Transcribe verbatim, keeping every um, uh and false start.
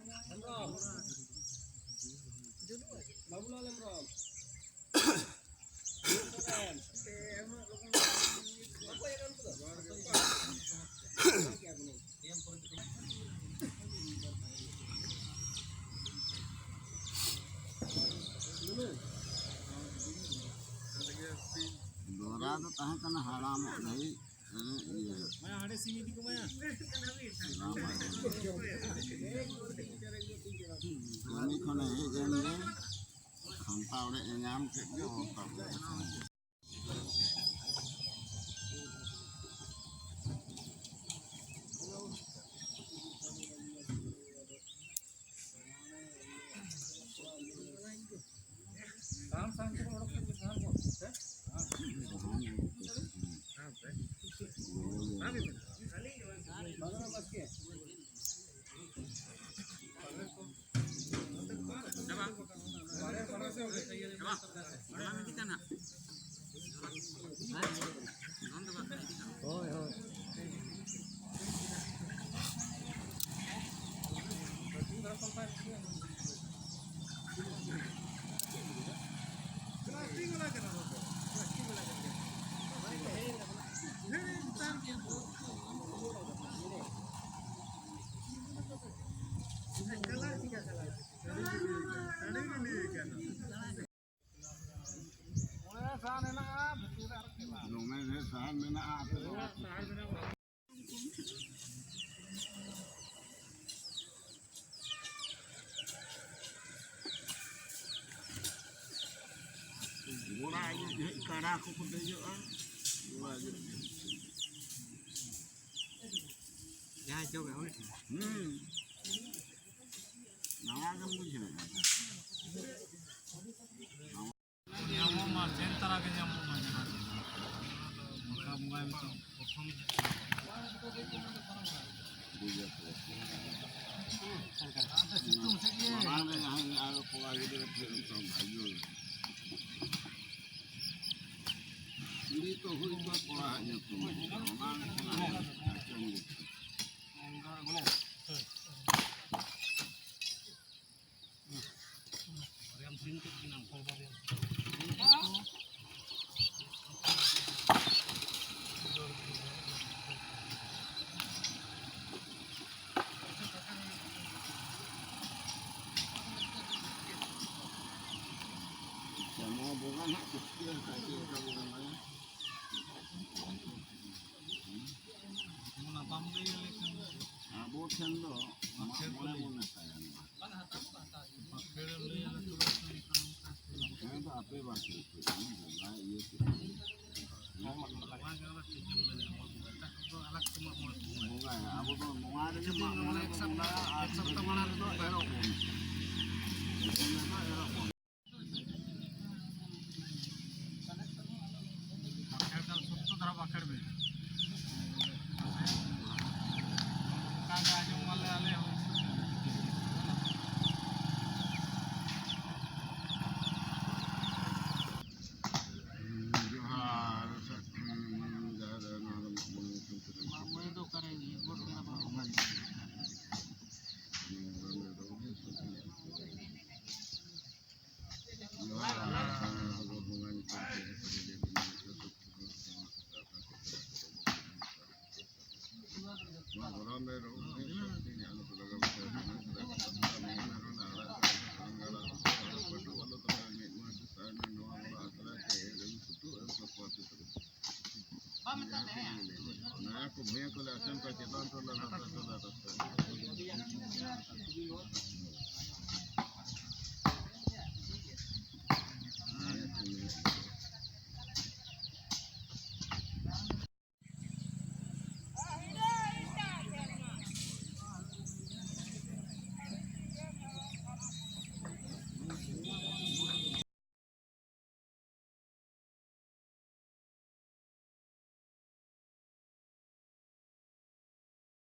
ᱦᱮᱢᱵᱨᱚᱢ, ᱵᱟᱵᱩᱞᱟᱞ ᱦᱮᱢᱵᱨᱚᱢ᱾ ᱰᱚᱨᱟ ᱫᱚ ᱛᱟᱦᱮᱸ ᱠᱟᱱᱟ ᱦᱟᱲᱟᱢᱚᱜ ᱫᱷᱟᱹᱵᱤᱡ, ᱦᱮᱸ, ᱤᱭᱟᱹ᱾ ᱢᱟᱭᱟ, ᱦᱟᱸᱰᱮ ᱥᱤᱢ ᱤᱫᱤ ᱠᱚᱢᱟᱭᱟ᱾ ᱠᱟᱹᱢᱤ ᱠᱷᱚᱱᱮ ᱦᱮᱡ ᱮᱱ ᱜᱮ, ᱠᱷᱟᱱᱛᱟ ᱚᱲᱮᱡ ᱮ ᱧᱟᱢ ᱠᱮᱫ ᱜᱮ, ᱚᱱᱠᱟ ᱜᱮ᱾ ᱫᱚᱢᱮ ᱰᱷᱮᱨ ᱥᱟᱦᱟᱱ ᱢᱮᱱᱟᱜᱼᱟ, ᱟᱯᱮ ᱫᱚ᱾ ᱜᱚᱲᱟ ᱧᱚᱜ ᱜᱮ ᱠᱟᱰᱟ ᱠᱚᱠᱚ ᱫᱮᱡᱚᱜᱼᱟ, ᱜᱚᱲᱟ ᱧᱚᱜ ᱜᱮ᱾ ᱡᱟᱦᱟᱸᱭ ᱪᱚ ᱩᱱᱤ ᱴᱷᱮᱱ᱾ ᱦᱩᱸ᱾ ᱱᱟᱣᱟ ᱜᱮᱢ ᱵᱩᱡᱷᱟᱹᱣᱮᱫᱼᱟ᱾ ᱧᱟᱢᱚᱜ ᱢᱟ, ᱪᱮᱱ ᱛᱟᱨᱟ ᱜᱮ ᱧᱟᱢᱚᱜ ᱢᱟ ᱡᱟᱦᱟᱸ ᱜᱮ᱾ ᱚᱱᱠᱟ ᱵᱚᱸᱜᱟᱭ ᱢᱮ ᱛᱚ, ᱯᱨᱚᱛᱷᱚᱢ ᱢᱟᱲᱟᱝ ᱨᱮ ᱡᱟᱦᱟᱸᱭ ᱟᱨᱚ ᱠᱚᱲᱟ ᱜᱤᱫᱽᱨᱟᱹ ᱴᱷᱮᱱ ᱚᱱᱠᱟ ᱵᱷᱟᱜᱮ᱾ ᱩᱱᱤ ᱛᱚ ᱦᱩᱭ ᱠᱚᱜᱼᱟ ᱠᱚᱲᱟ ᱟᱜ ᱧᱩᱛᱩᱢ, ᱚᱱᱟ ᱠᱷᱚᱱᱟᱜ ᱟᱸᱡᱚᱢ ᱜᱮ᱾ ᱚᱱᱟ ᱵᱟᱢ ᱞᱟᱹᱭ ᱟᱞᱮ ᱠᱷᱟᱱ ᱫᱚ᱾ ᱟᱵᱚ ᱴᱷᱮᱱ ᱫᱚ ᱢᱟᱜ ᱢᱚᱬᱮ ᱵᱚᱱ ᱢᱮᱛᱟᱭᱟ ᱱᱚᱣᱟ᱾ ᱵᱟᱠᱷᱮᱲ ᱮᱢ ᱞᱟᱹᱭ ᱟᱞᱮ ᱛᱚᱵᱮ ᱥᱮ ᱚᱱᱠᱟ ᱚᱱᱠᱟ᱾ ᱦᱮᱸ, ᱫᱚ ᱟᱯᱮ ᱵᱟᱠᱷᱮᱲ ᱯᱮ, ᱵᱚᱸᱜᱟ ᱤᱭᱟᱹ ᱯᱮ᱾ ᱱᱚᱣᱟ ᱜᱮ ᱟᱞᱮ ᱴᱷᱤᱠ ᱮᱢ ᱞᱟᱹᱭ ᱟᱵᱚ ᱮᱴᱟᱜ ᱠᱚᱫᱚ ᱟᱞᱟᱜᱽ ᱛᱮ ᱢᱟᱜ ᱢᱚᱬᱮ ᱠᱚ ᱵᱚᱸᱜᱟᱭᱟ᱾ ᱵᱚᱸᱜᱟᱭᱟ, ᱟᱵᱚ ᱫᱚ ᱱᱚᱣᱟ ᱨᱮᱜᱮ ᱢᱟᱜ ᱢᱚᱬᱮ ᱵᱚᱱ ᱵᱚᱸᱜᱟᱭᱟ ᱟᱨ ᱮᱠ ᱥᱚᱯᱛᱟ ᱢᱟᱲᱟᱝ ᱨᱮᱫᱚ ᱮᱨᱚᱜ ᱵᱚᱱ᱾ ᱫᱤᱥᱚᱢ ᱨᱮᱫᱚ ᱮᱨᱚᱜ ᱵᱚᱱ᱾ ᱵᱟᱠᱷᱮᱲ ᱫᱚ ᱥᱚᱠᱛᱚ ᱫᱷᱟᱨᱟ ᱵᱟᱠᱷᱮᱲ ᱢᱮ᱾ ᱚᱱᱠᱟ ᱜᱮ ᱟᱸᱡᱚᱢ ᱢᱟᱞᱮ ᱟᱞᱮ ᱦᱚᱸ᱾ ᱡᱚᱦᱟᱨ᱾ ᱢᱟᱜ ᱢᱚᱬᱮ ᱫᱚ ᱚᱠᱟᱨᱮ ᱦᱩᱭᱩᱜ? ᱜᱚᱴ ᱵᱮᱲᱟ ᱵᱟᱝ? ᱱᱚᱣᱟ ᱠᱚ ᱵᱷᱩᱭᱟᱹ ᱠᱚᱞᱮ ᱟᱥᱮᱱ ᱠᱚᱣᱟ ᱪᱮᱛᱟᱱ ᱴᱚᱞᱟ ᱞᱟᱛᱟᱨ ᱴᱚᱞᱟ ᱨᱟᱥᱛᱟ᱾